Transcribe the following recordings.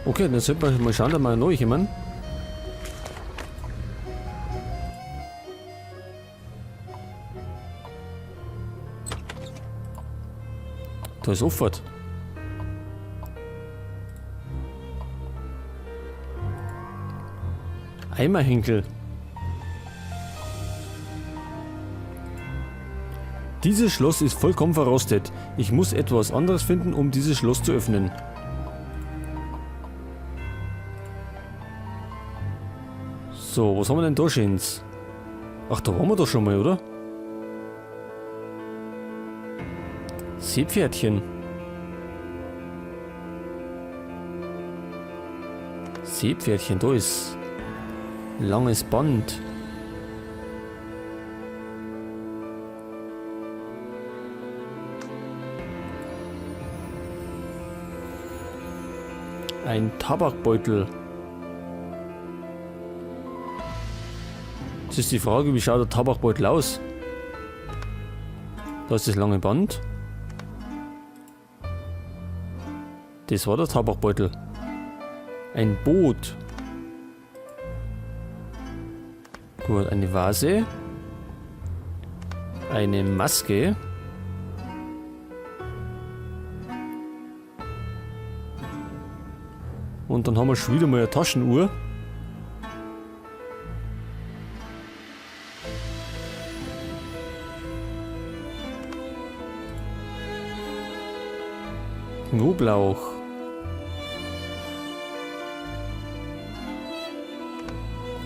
Okay, dann sollten wir mal schauen, dass wir neu kommen. Da ist offen. Eimerhenkel. Dieses Schloss ist vollkommen verrostet. Ich muss etwas anderes finden, um dieses Schloss zu öffnen. So, was haben wir denn da schöns? Ach, da waren wir doch schon mal, oder? Seepferdchen. Seepferdchen, da ist langes Band. Ein Tabakbeutel. Jetzt ist die Frage, wie schaut der Tabakbeutel aus? Da ist das lange Band. Das war der Tabakbeutel. Ein Boot. Gut, eine Vase. Eine Maske. Und dann haben wir schon wieder mal eine Taschenuhr. Knoblauch.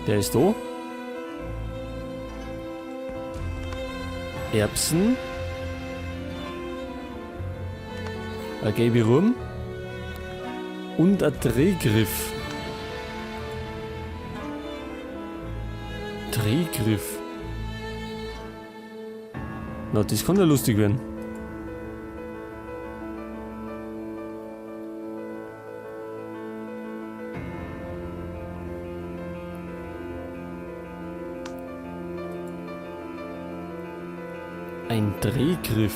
Der ist da. Erbsen. Ein gelbe Rum. Und ein Drehgriff. Drehgriff. Na, das kann ja lustig werden. Ein Drehgriff.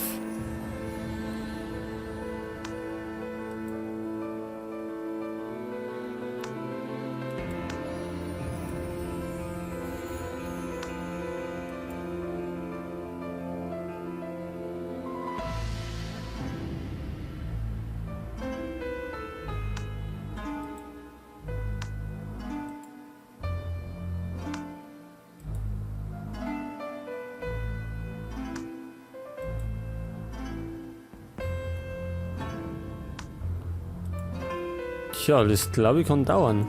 Tja, das glaube ich kann dauern,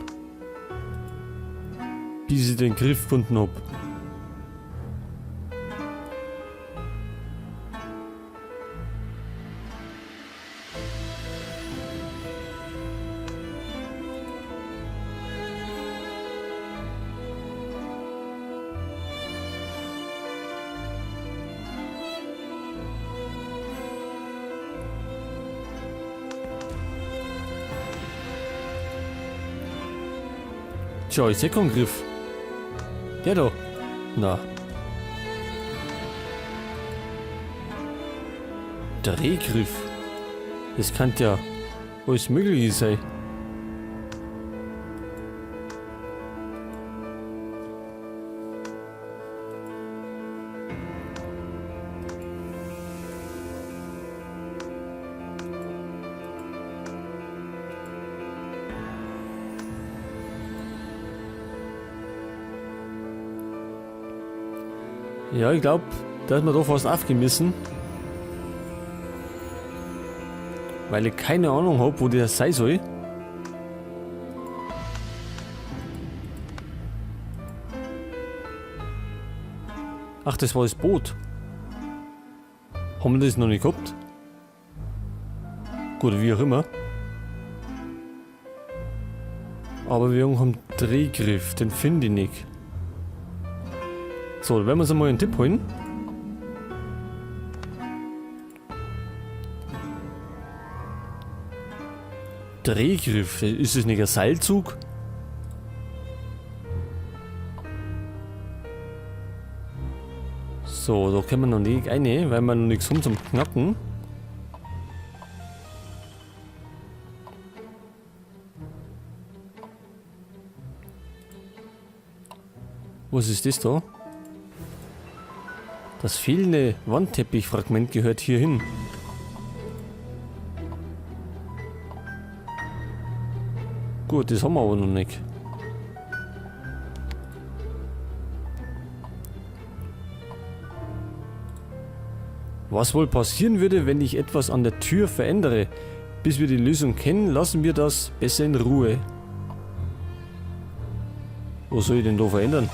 bis ich den Griff gefunden hab. Tja, ich seh keinen Griff. Der da. Na. Drehgriff. Das kann ja alles Mögliche sein. Ja, ich glaub, da ist man doch fast aufgemissen. Weil ich keine Ahnung hab, wo der sein soll. Ach, das war das Boot. Haben wir das noch nicht gehabt? Gut, wie auch immer. Aber wir haben einen Drehgriff, den finde ich nicht. So, dann werden wir uns mal einen Tipp holen. Drehgriff, ist das nicht ein Seilzug? So, da können wir noch nicht rein, weil wir noch nichts haben zum Knacken. Was ist das da? Das fehlende Wandteppichfragment gehört hier hin. Gut, das haben wir aber noch nicht. Was wohl passieren würde, wenn ich etwas an der Tür verändere? Bis wir die Lösung kennen, lassen wir das besser in Ruhe. Was soll ich denn da verändern?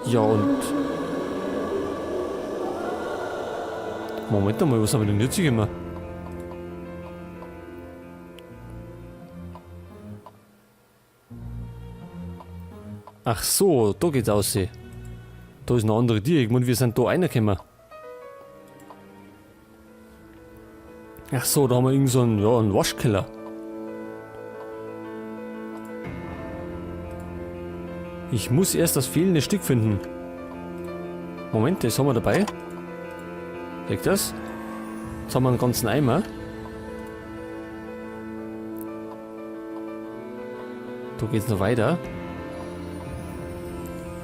Ja und... Moment einmal, was haben wir denn jetzt gemacht? Ach so, da geht's aus. Da ist eine andere Tür. Ich meine, wir sind da reingekommen. Ach so, da haben wir irgend so einen, ja, einen Waschkeller. Ich muss erst das fehlende Stück finden. Moment, das haben wir dabei. Liegt das? Jetzt haben wir einen ganzen Eimer. Da geht's noch weiter.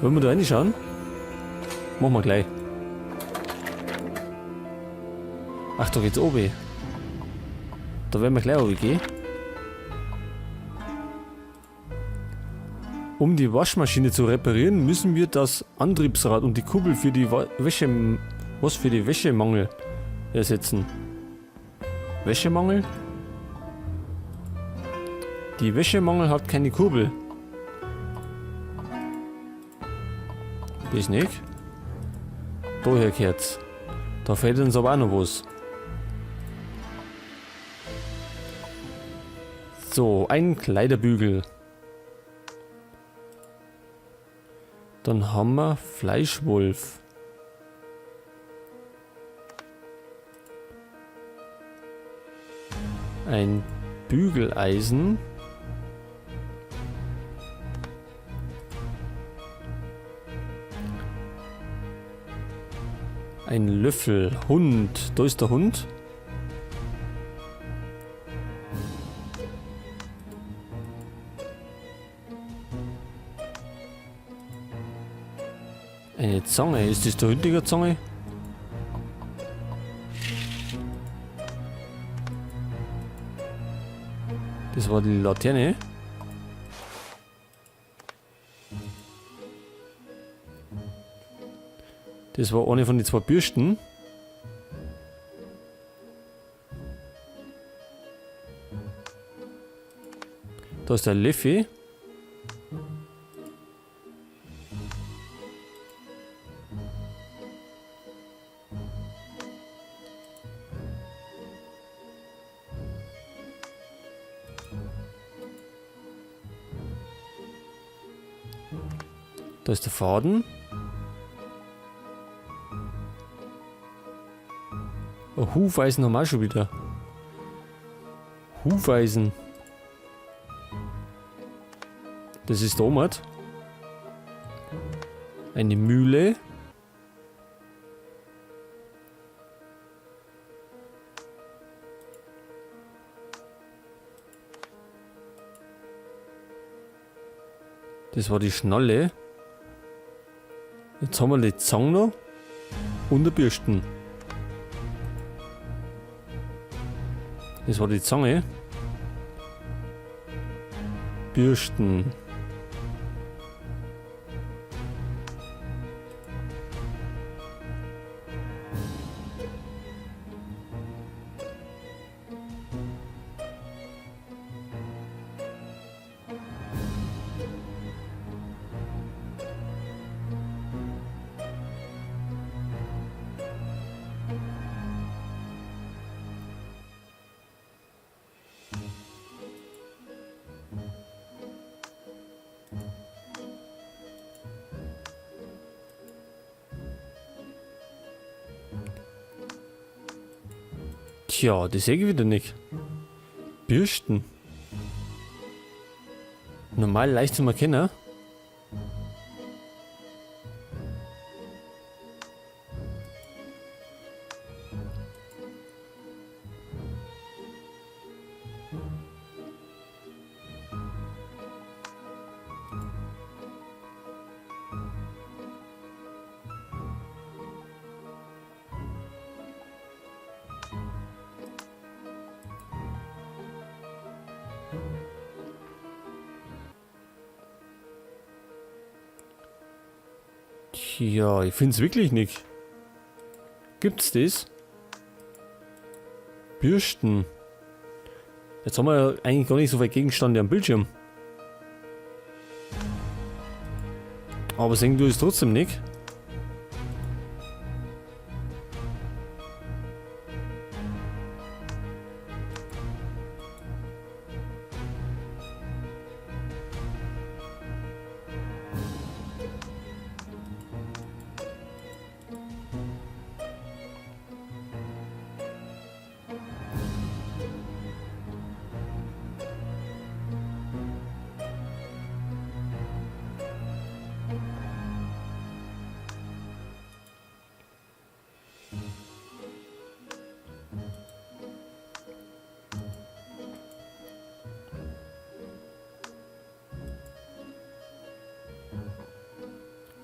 Wollen wir da reinschauen? Machen wir gleich. Ach, da geht's oben. Da werden wir gleich oben gehen. Um die Waschmaschine zu reparieren, müssen wir das Antriebsrad und die Kuppel für die Wäsche, was für die Wäschemangel ersetzen. Wäschemangel? Die Wäschemangel hat keine Kurbel. Das nicht. Daher gehört's. Da fehlt uns aber auch noch was. So, ein Kleiderbügel. Dann haben wir Fleischwolf. Ein Bügeleisen. Ein Löffel. Hund. Da ist der Hund. Eine Zange. Ist das der hündiger Zange? Das war die Laterne. Das war eine von den zwei Bürsten. Da ist der Leffi. Da ist der Faden. Ein Hufeisen haben wir auch schon wieder. Hufeisen. Das ist der Omad. Eine Mühle. Das war die Schnalle. Jetzt haben wir die Zange noch und die Bürsten. Das war die Zange. Bürsten. Tja, das sehe ich wieder nicht. Bürsten. Normal leicht zu erkennen. Ja, ich finde es wirklich nicht. Gibt's das? Bürsten. Jetzt haben wir ja eigentlich gar nicht so viele Gegenstände am Bildschirm. Aber sehen du es trotzdem nicht.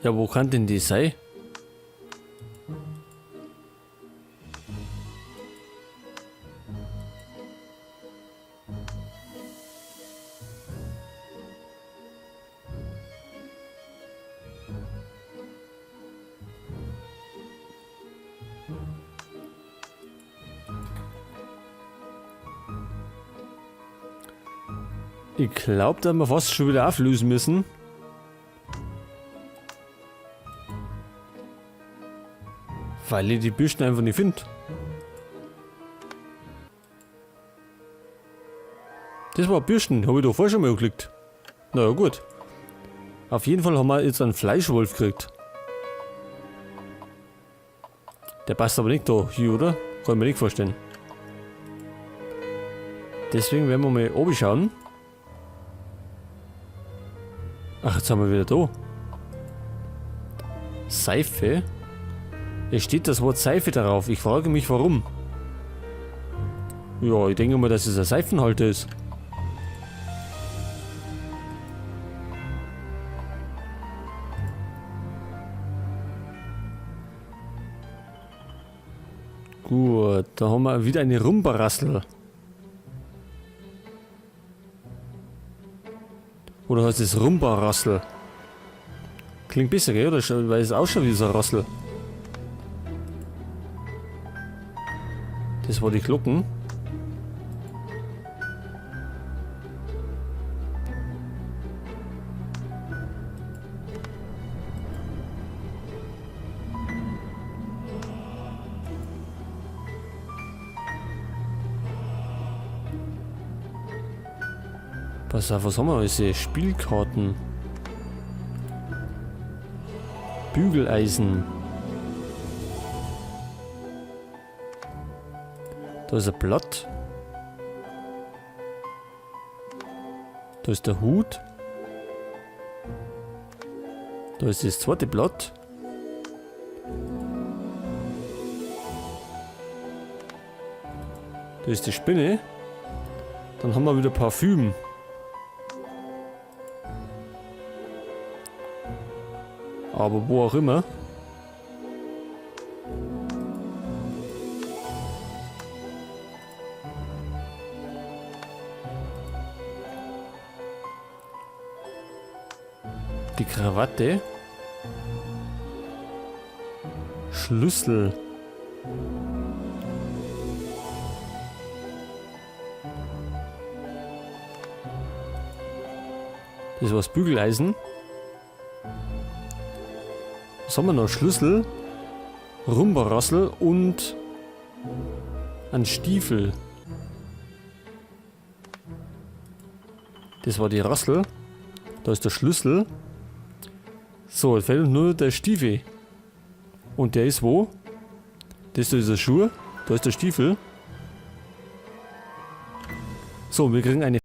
Ja, wo kann denn die sein? Ich glaube, da haben wir fast schon wieder auflösen müssen. Weil ich die Bürsten einfach nicht finde. Das war Bürsten, habe ich doch vorher schon mal geklickt. Na ja, gut. Auf jeden Fall haben wir jetzt einen Fleischwolf gekriegt. Der passt aber nicht da hier, oder? Kann ich mir nicht vorstellen. Deswegen werden wir mal oben schauen. Ach, jetzt haben wir wieder da. Seife. Es steht das Wort Seife darauf. Ich frage mich, warum. Ja, ich denke mal, dass es ein Seifenhalter ist. Gut, da haben wir wieder eine Rumbarassel. Oder heißt es Rumbarassel? Klingt besser, gell? Oder weil es ausschaut wie so ein Rassel. Das war die Glocken. Pass auf, was haben wir alles hier? Spielkarten. Bügeleisen. Da ist ein Blatt. Da ist der Hut. Da ist das zweite Blatt. Da ist die Spinne. Dann haben wir wieder Parfüm. Aber wo auch immer. Die Krawatte. Schlüssel. Das war das Bügeleisen. Was haben wir noch? Schlüssel, Rumbarassel und ein Stiefel. Das war die Rassel. Da ist der Schlüssel. So, jetzt fehlt nur der Stiefel. Und der ist wo? Das da ist der Schuh. Da ist der Stiefel. So, wir kriegen eine